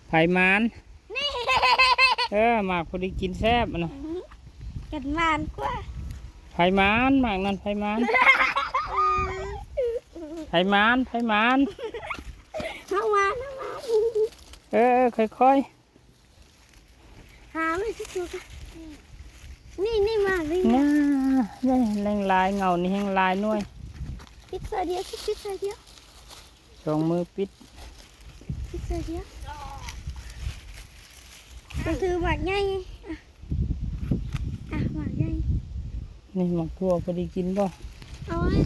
ໃຜໝານ? ນີ້ ເອີ ໝາກພໍດີກິນແຊບຫັ້ນນະ. ກັນໝານກວ່າ. ໃຜໝານ? ໝາກນັ້ນໃຜໝານ? ໃຜໝານ? ໃຜໝານ? ເຮົາໝານ ເຮົາໝານ. ເອີ ເອີ ຄ່ອຍໆ. ຫາໄວ້ຊິຕົວກະ ນີ້ ນີ້ມາກນີ້ນະ ນີ້ແຮ່ງຫຼາຍ ເຫງົ້ານີ້ແຮ່ງຫຼາຍໜ່ວຍ. ປິດເທື່ອດຽວ ປິດເທື່ອດຽວ ສອງມືປິດ ປິດເທື່ອດຽວ. ກະຖືໝາກໃຫຍ່ ອ່ະ ອ່ະ ໝາກໃຫຍ່. ນີ້ໝາກຖົ່ວພໍດີກິນບໍ່? ເອົາໄວ້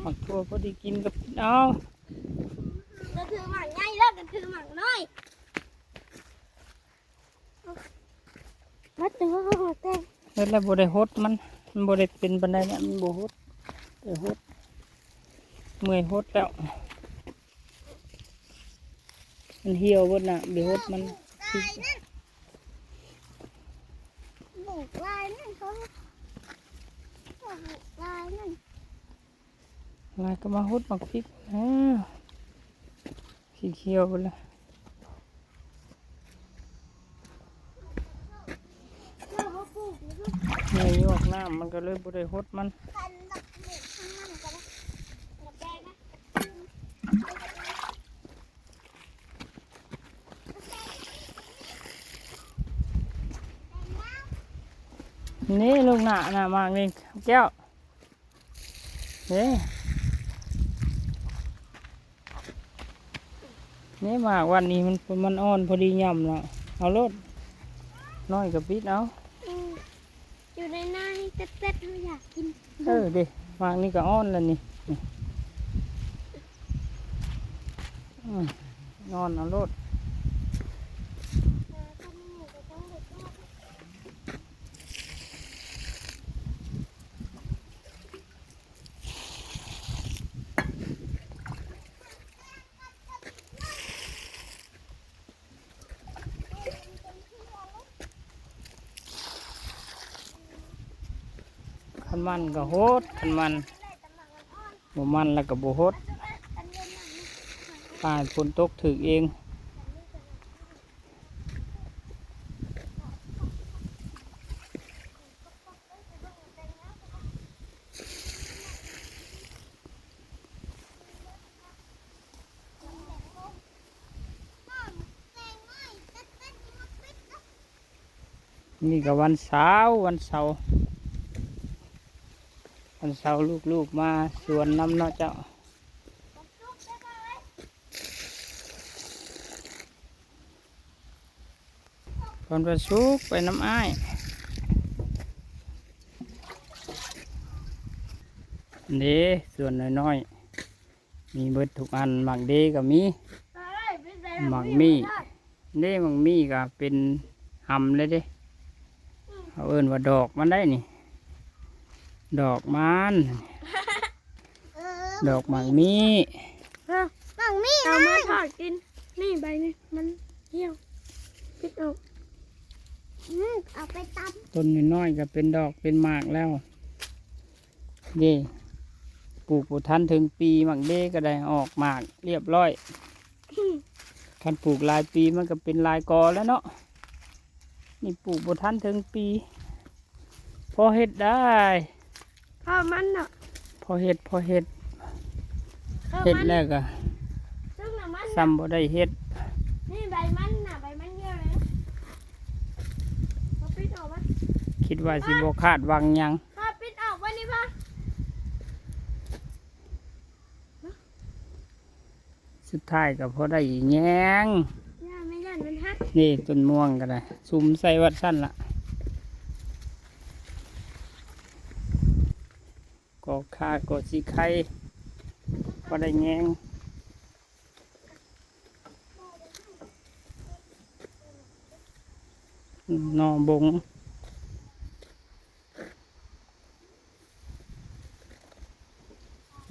ໝາກຖົ່ວພໍດີກິນກັບ ເອົາ ກະຖືໝາກໃຫຍ່ແລ້ວ ກະຖືໝາກນ້ອຍ. ບັດເດີ ແຕ່ ເຮັດແລ້ວບໍ່ໄດ້ຫົດມັນ ມັນບໍ່ໄດ້ເປັນປານໃດນະ ມັນບໍ່ຫົດ ໄດ້ຫົດ ເມື່ອຍຫົດແລ້ວ ມັນຫ່ຽວເບິດນະ ໄປຫົດມັນ. ປູກຫຼາຍນັ້ນ ປູກຫຼາຍນັ້ນ ຫຼາຍກະມາຫົດໝາກພິກ ເອີ ຂີ້ຂຽວໄປແລ້ວ. ເມື່ອຍອກນ້ຳ ມັນກະເລີຍບໍ່ໄດ້ຫົດມັນ. ນີ້ລູກໜ້າ ໜ້າໝາກນີ້ແກ້ວ. ເດ້ ນີ້ໝາກວັນນີ້ມັນ ມັນອ່ອນພໍດີຫຍ້ຳລະ ເອົາໂລດ ນ້ອຍກະປິດເອົາ. ອືມ ຢູ່ໃນນານີ້ແປັດໆ ເຮົາຢາກກິນ. ເອີ ເດ້ ໝາກນີ້ກະອ່ອນລະນີ້ ນີ້ ອືມ ອ່ອນ ເອົາໂລດ. ຄັນມັນກະຫົດ ຄັນມັນ ບໍ່ມັນລະກະບໍ່ຫົດ ປາຍຝົນຕົກຖືກເອງ. ນີ້ກະວັນເສົາ ວັນເສົາ ວັນເສົາລູກໆມາສວນນຳເນາະເຈົ້າ. ກ່ອນວັນສຸກໄປນຳອ້າຍ. ເດ້ ສວນນ້ອຍໆ ມີເບິດທຸກອັນ ໝາກເດກະມີ ໝາກມີ້ ເດ້ ໝາກມີ້ກະເປັນຫຳເລີຍເດ້. ເຂົາເອີ້ນວ່າດອກມັນໄດ໋ນີ້ ດອກມັນ ເອີ ດອກໝາກມີ້ ເອີ ໝາກມີ້ ເອົາມາທອດກິນ. ນີ້ໃບນີ້ມັນຫ່ຽວ ປິດອອກ. ອືມ ເອົາໄປຕຳ. ຕົ້ນນ້ອຍໆກະເປັນດອກເປັນໝາກແລ້ວເດ້ ປູກບໍ່ທັນເຖິງປີ ໝາກເດກະໄດ້ອອກໝາກລຽບຮ້ອຍ. ຄັນປູກຫຼາຍປີມັນກະເປັນຫຼາຍກໍແລ້ວເນາະ. ນີ້ປູກບໍ່ທັນເຖິງປີ ພໍເຮັດໄດ້ ພໍມັນເນາະ ພໍເຮັດ ພໍເຮັດ ເຮັດແລ້ວກະຊໍ່າບໍ່ໄດ້ເຮັດ. ນີ້ໃບມັນນະ ໃບມັນເຍອະເລີຍ. ເອົາປິດອອກມາ ຄິດວ່າຊິບໍ່ຄາດຫວັງຫຍັງ ພໍປິດອອກໄວ້ນີ້ພໍ. ສຸດທ້າຍກະພໍໄດ້ແຍງ ຢ່າ ແມ່ຢ້ານມັນຫັກ. ນີ້ຕົ້ນມ່ວງກະໄດ້ ສຸມໃສ່ວັດຊັ້ນລະ ກໍຄາກໍຊິໄຄ ພໍໄດ້ແຍງ. ໜໍ່ບົງ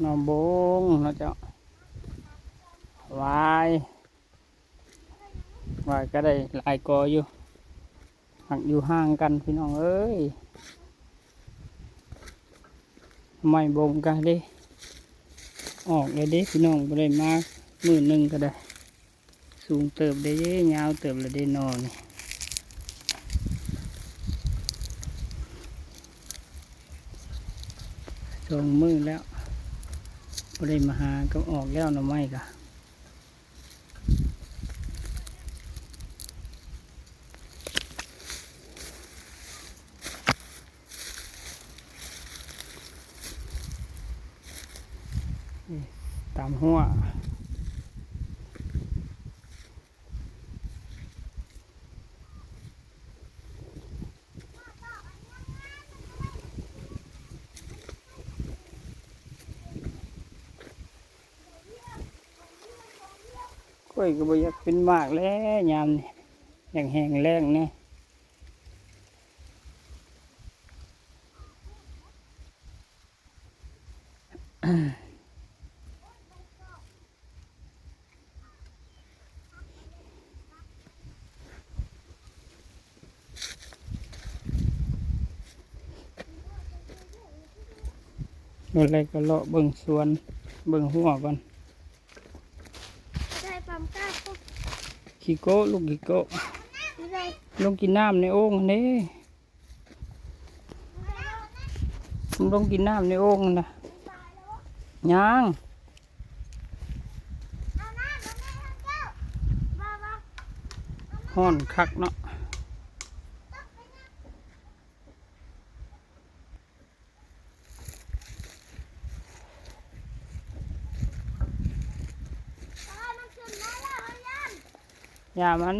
ໜໍ່ບົງເນາະເຈົ້າ ຫວາຍ ຫວາຍກະໄດ້ຫຼາຍກໍຢູ່ ຫາກຢູ່ຫ່າງກັນພີ່ນ້ອງເອີຍ. ໄມ້ບົງກະເດ້ ອອກແລ້ວເດ້ພີ່ນ້ອງ ບໍ່ໄດ້ມາມື້ໜຶ່ງກະໄດ້. ສ ສູງເຕີບເດ້ ຍາວເຕີບລະເດ້ໜໍ່ນີ້. ສອງມື້ແລ້ວ ບໍ່ໄດ້ມາຫາ ກໍອອກແລ້ວໜໍ່ໄມ້ກະ. ຕາມຮົ້ວ ກ້ວຍກໍບໍ່ຢາກເປັນໝາກແລ້ວຍາມນີ້ ຢາກແຫ້ງແລ້ງແດ່. ມື້ແລກກໍເລາະເບິ່ງສວນ ເບິ່ງຮົ້ວກ່ອນ. ໄດ້ປາມກ້າ ຂີ້ໂກ້ ລູກຂີ້ໂກ້ ນີ້ໄດ ລົງກິນນ້ຳໃນໂອ່ງຫັ້ນເດ້. ມັນລົງກິນນ້ຳໃນໂອ່ງຫັ້ນນະ. ຍັງ. ຮ້ອນຄັກເນາະ. ຢ່າມັນ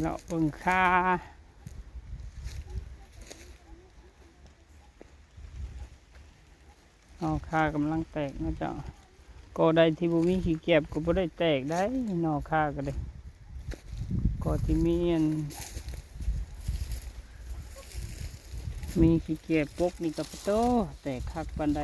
ເລາະເບິ່ງຂ່າ ໜໍ່ຂ່າກຳລັງແຕກເນາະເຈົ້າ. ກໍໃດທີ່ບໍ່ມີຂີ້ແກບກໍບໍ່ໄດ້ແຕກໄດ໋ ໜໍ່ຂ່າກໍໄດ້. ກໍທີ່ມີອັນ ມີຂີ້ແກບປົກນີ້ກໍປະໂຕ ແຕກຄັກປານໃດ.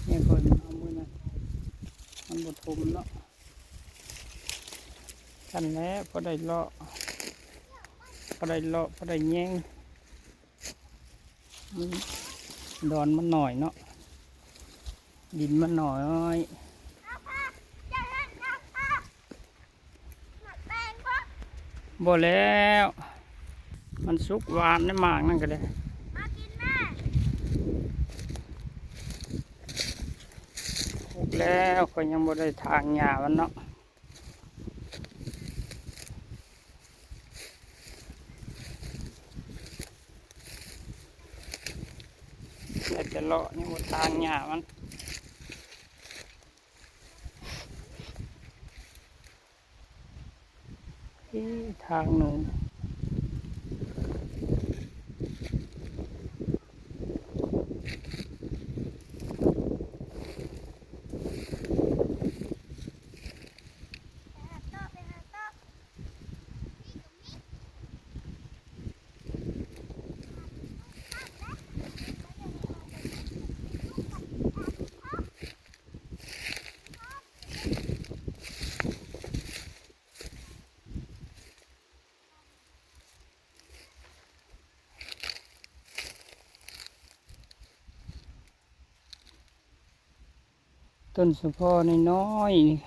ແມ່ນເພິ່ນເອົາມື້ນັ້ນ ມັນບໍ່ຖົມເນາະ. ຊັ້ນແຫຼະ ພໍໄດ້ເລາະ ພໍໄດ້ເລາະ ພໍໄດ້ແຍງ. ອືມ ດອນມັນໜ້ອຍເນາະ ດິນມັນໜ້ອຍ. ບໍ່ແລ້ວ ມັນສຸກຫວານໃນໝາກນັ້ນກໍໄດ້. ປຸກແລ້ວ ຂ້ອຍຍັງບໍ່ໄດ້ຖາງຫຍ້າມັນເນາະ. ແຕ່ເລາະຍັງບໍ່ຖາງຫຍ້າມັນ. ເອີ ທາງໜູ. ຕົ້ນສະເພາະນ້ອຍໆນີ້